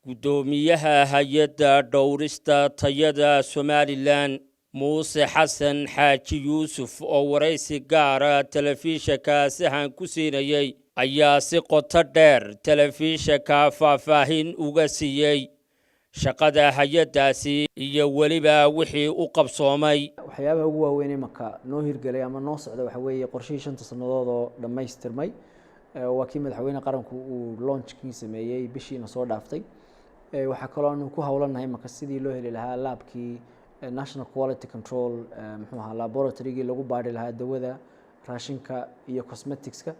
Guddoomiyaha hay-adda dhowrista tayada Somaliland, Muuse Xasan Xaaji Yuusuf, oo waraysi gaara telefishanka Sahan ku siinayey, ayaa si qoto dheer telefishanka faahfaahin uga siiyey shaqada hay-addaasi iyo weliba wixii u qabsoomay. Waxyaabaha ugu waaweyn imaka noo hirgelay ama noo socda waxa weeye qorshihii 5ta sannadood oo dhammaystirmay. Waa kii madaxweyne qaranku uu launchkii sameeyey bishiina soo dhaaftay. Waxaa kaloo aanu ku howlanahay imaka sidii loo heli lahaa labkii National Quality Control, muxuu ahaa, laboratorygii lagu baadhi lahaa dawada, raashinka iyo cosmeticska,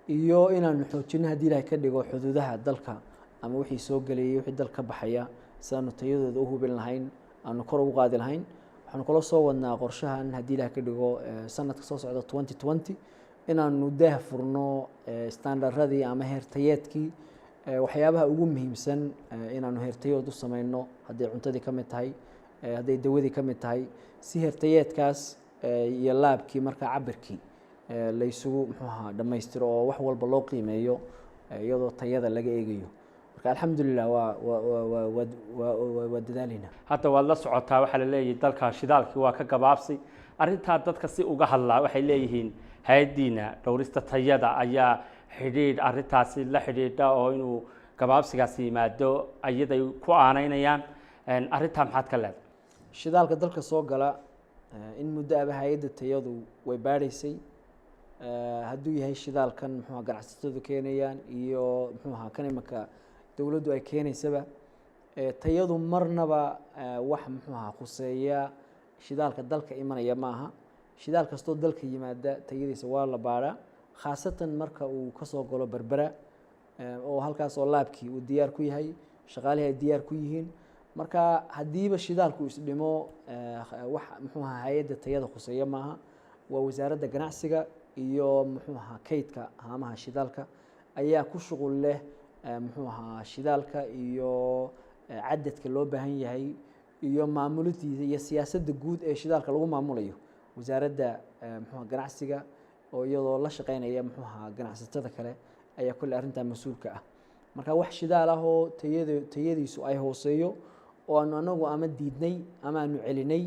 iyo inaanu xoojino, haddii Ilahay ka dhigo, xuduudaha dalka ama wixii soo gelayay, wixii dalka ka baxaya, si aanu tayadooda u hubin lahayn, aanu kor ugu qaadi lahayn. Waxaanu kaloo soo wadnaa qorshahan, haddii Ilahay ka dhigo, sanadka soo socda 2020 inaanu daah furno standardadii ama heertayeedkii, waxyaabaha ugu muhiimsan inaanu heertayood u sameyno, hadday cuntadii ka mid tahay, hadday dawadii ka mid tahay, si heertayeedkaas iyo labkii markaa cabirkii laysugu, muxuu ahaa, dhammaystiro oo wax walba loo qiimeeyo iyadoo tayada laga eegayo. Marka alxamdulilah, waa dadaalaynaa. Hadda waad la socotaa, waxaa la leeyahay dalka shidaalkii waa ka gabaabsi. Arrintaa dadka si uga hadlaa waxay leeyihiin hay-addiina dhowrista tayada ayaa xidhiidh arrintaasi la xidhiidha, oo inuu gabaabsigaasi yimaado ayaday ku aanaynayaan. Arrintaa maxaad ka leedahay? Shidaalka dalka soo gala in muddo aba hay-adda tayadu way baadhaysay, hadduu yahay shidaalkan, muxuuha, ganacsatadu keenayaan iyo, muxuu ahaa, kan imaka dowladdu ay keenaysaba. Tayadu marnaba wax, muxuu ahaa, khuseeya shidaalka dalka imanaya ma aha. Shidaal kastoo dalka yimaada tayadiisa waa la baadhaa, khaasatan marka uu kasoo galo Berbera, oo halkaas oo labkii uu diyaar ku yahay, shaqaalihii ay diyaar ku yihiin. Marka haddiiba shidaalku isdhimo, wax, muxuu ahaa, hay-adda tayada khuseeya maaha. Waa Wasaaradda Ganacsiga iyo, muxuu ahaa, kaydka haamaha shidaalka ayaa ku shuqul leh, muxuu ahaa, shidaalka iyo cadadka loo baahan yahay iyo maamulidiisa iyo siyaasadda guud ee shidaalka lagu maamulayo. Wasaaradda, muxuu, ganacsiga oo iyadoo la shaqeynaya, muxuu ahaa, ganacsatada kale ayaa kolley arrintaa mas-uulka ah. Marka wax shidaal ah oo tayadiisu ay hooseeyo oo aanu anagu ama diidnay ama aanu celinay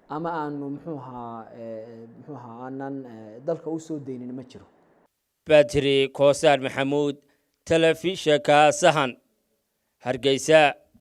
ama aanu, muxuu ahaa, aanan dalka usoo daynin ma jiro. Badri Koosaar Maxamuud, telefishanka Sahan, Hargeysa.